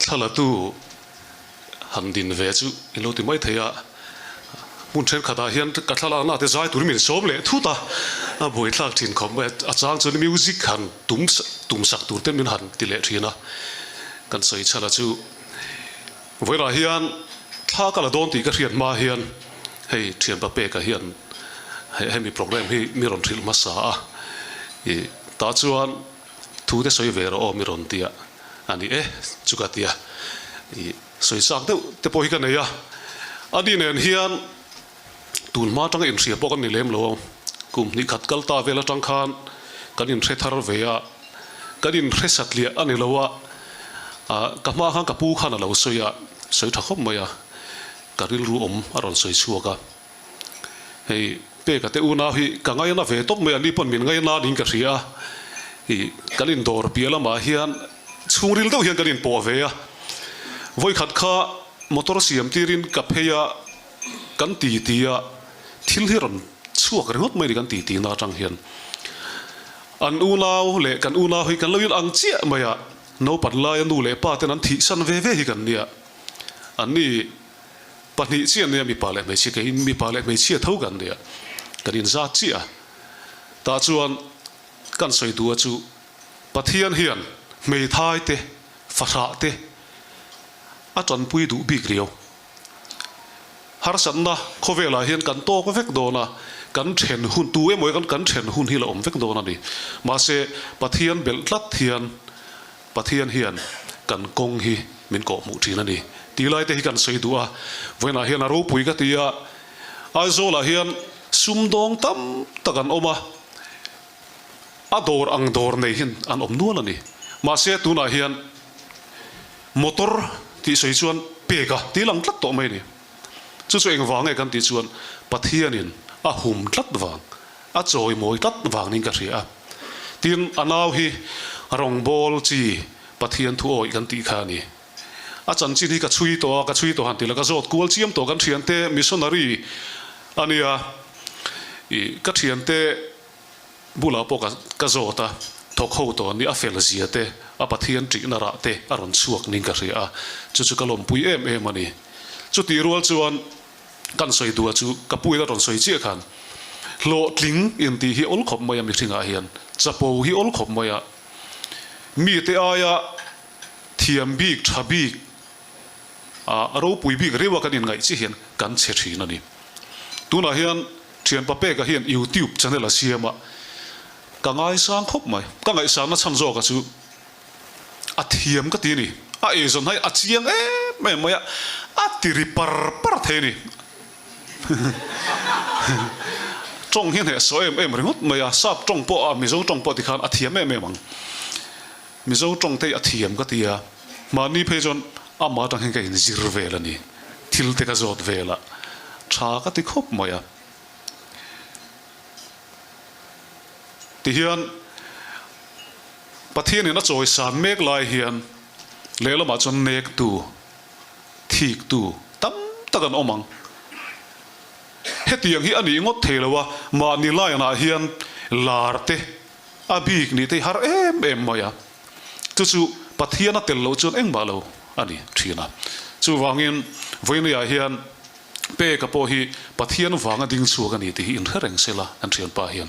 Thlalatu han din ve chu in lo ti mai thei a, hmun thenkhatah hian ka thlalakna te zai turin min sawm leh thut a, a buaithlak thin khawp mai a, a chang chuan music han tum tum sak tur te min han ti leh thin a, kan sawi chhala chu vawilah hian thla ka la dawn tih ka hriat hma hian hei thianpa peka hian hemi programme hi mi rawn hrilh hmasa a, ih tah chuan Thu te sawi ve rawh aw mi rawn ti a, a ni e chu ka ti a, i sawi chak deuh te pawh hi ka nei a, a ni nen hian tun hma atanga inhria pawh kan ni lem lo a, kum hnih khat kal ta vel atang khan kan inhre thar ve a, kan inhre satliah a ni lo a, ka hma khan ka pu khan a lo sawi a, sawi tha khawp mai a, ka rilru awm a rawn sawi chhuak a. Hei Peka te unau hi ka ngaina ve tawp mai a, ni pawn min ngaina niin ka hria a, ih kan indawr piah lamah hian chhungril deuh hian kan inpawh ve a, vawikhat kha motor siam tirin ka phei a, kan ti ti a, thil hi rawn chhuak ringawt mai a ni kan ti ti na atang hian. An unau leh kan unau hi kan lo in ang chiah mai a, naupan laia nu leh pa ten an thihsan ve ve hi kan nia, an ni. Pahnih chiah nia mipa leh hmeichhia kei mipa leh hmeichhia tho kan nia kan inzat chiah a tah chuan kan sawi duh a chu Pathian hian hmeithai te fahrah te a tanpui duh bik riau harsatna khawvelah hian kan tawk vek dawn a kan then hun tu emaw kan kan then hun hi la awm vek dawn a ni mahse Pathian belh tlat hian Pathian hian kan kawng hi min kawhhmuh thin a ni tih lai te hi kan sawi duh a, vawiinah hian a ropui ka ti a, Aizawlah hian sumdawng tam tak an awm a, a dawr ang dawr nei hian an awm nual a ni. Mahse tunah hian motor tih sawi chuan pek a ti lang tlat tawh mai a ni. Chu chu engvang nge kan tih chuan Pathianin a hum tlat vang, a chawimawi tlat vang niin ka hria a. Tin, a nau hi rawngbâwl chi Pathian thu awih kan tih kha a ni. A chanchin hi ka chhui tawh a, ka chhui tawh han ti la, ka zawt kual chiam tawh kan thiante missionary a nia, ih ka thiante bulah pawh ka ka zawt a, thawk ho tawh an ni, a fel zia te, a Pathian ṭihna rah te a rawn chhuak niin ka hria a, chu chu ka lawmpui em em a ni. Chutih rual chuan Kan sawi duh a chu ka puin a rawn sawi chiah khan hlawhtling intih hi awl khawp mai a mihringah hian chapo hi awl khawp mai a, mite aia thiam bik tha bik a ropui bik reuh a kan inngaih chiah hian kan chhe thin a ni. Tunah hian thianpa peka hian YouTube channel a siam a, ka ngaisang khawp mai. Ka ngaihsangna chhan zawka chu A thiam ka ti a ni. A eizawn hi a chiang em em mai a, a ti ri par par thei a ni. Tawng hi a hnehsawh em em ringawt mai a, sap tawng pawh a Mizo tawng pawh tikhan a thiam em em ang. Mizo tawng te hi a thiam ka ti a, mahni phei chuan amah atang hian ka inzir vel a ni. Thil te ka zawt vel a, tha ka ti khawp mai a. Tihian Pathianin a chawisan mek lai hian lehlamah chuan nektu, thiktu tam tak an awm ang. Hetiang hi a nih ngawt thei lo a, mahni laianah hian lar te, a bik nih te hi har em em mai a. Chu chu Pathian a tel loh chuan engmah lo a ni thin a. Chuvangin vawinia hian Peka pawh hi Pathian vanga ding chhuak a ni tih hi inhre reng se la kan thianpa hian.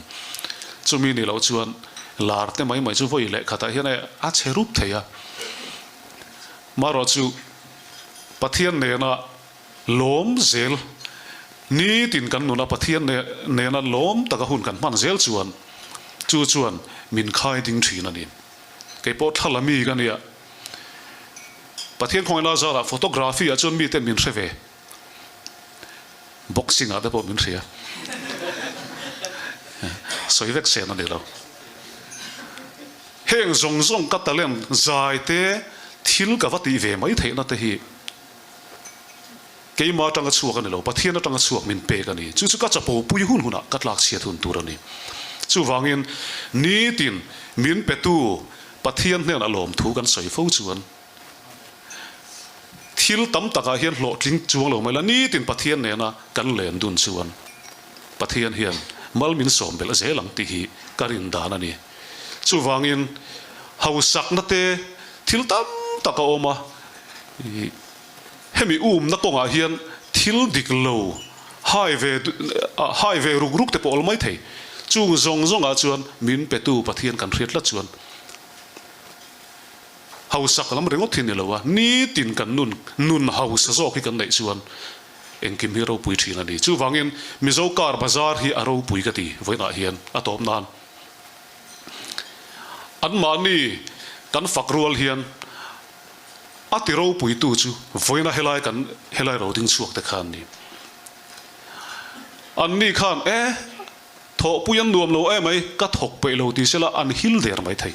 Chumi nih loh chuan lar te mai mai chu vawi leh khatah hian a che rup thei a. Marawh chu Pathian nena lawm zel, nitin kan nuna Pathian nena lawm taka hun kan hman zel chuan chu chuan min khai ding thin a ni. Kei pawh thla la mi ka nia. Pathian khawngaihna zarah photography ah chuan miten min hre ve. Boxing ah te pawh min hria. Sawi vek sen a ni lo. Heng zawng zawng ka talent zai te thil ka va tih ve mai theihna te hi keimah atanga chhuak a ni lo, Pathian atanga chhuak min pek a ni. Chu chu ka chapo pui hun hunah ka tlak chhiat hun tur a ni. Chuvangin nitin min petu Pathian hnenah lawmthu kan sawi fo chuan thil tam takah hian hlawhtling chuang lo mai la, nitin Pathian nena kan len dun chuan Pathian hian mal min sawm belh zel ang tih hi ka rin dan a ni. Chuvangin hausakna te thil tam tak a awm a. Hemi umna kawngah hian thil dik lo hai ve hai ve ruk ruk te pawh awm mai thei. Chung zawng zawngah chuan min petu Pathian kan hriat tlat chuan hausak lam ringawt hi ni lo a, nitin kan nun nun hausa zawk hi kan neih chuan engkim hi ropui thin a ni. Chuvangin Mizo car bazar hi a ropui ka ti vawiinah hian a tawp nan. Anmahni kan fak rual hian A ti ropuitu chu vawiina helai kan helai ro ding chhuak te khan ni. Anni khan e, thawhpui an nuam lo emai, ka thawk peih lo ti sela an hil der mai thei.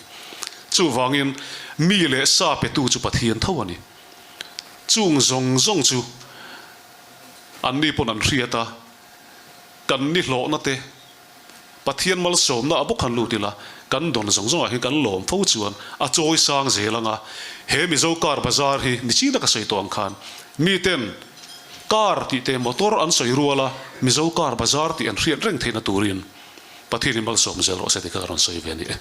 Chuvangin mi leh sa petu chu Pathian tho a ni. Chung zawng zawng chu anni pawn an hriat a, kan ni hlawhna te Pathian malsawmna a bawk han lut ila, kan dawn zawng zawngah hian kan lawm fo chuan a chawi sang zel ang a. He Mizo car bazar hi nichina ka sawi tawh ang khan miten car tih te motor an sawi rual a, Mizo car bazar tih an hriat reng theihna turin Pathianin malsawm zel rawh se tih kha ka rawn sawi ve a ni e.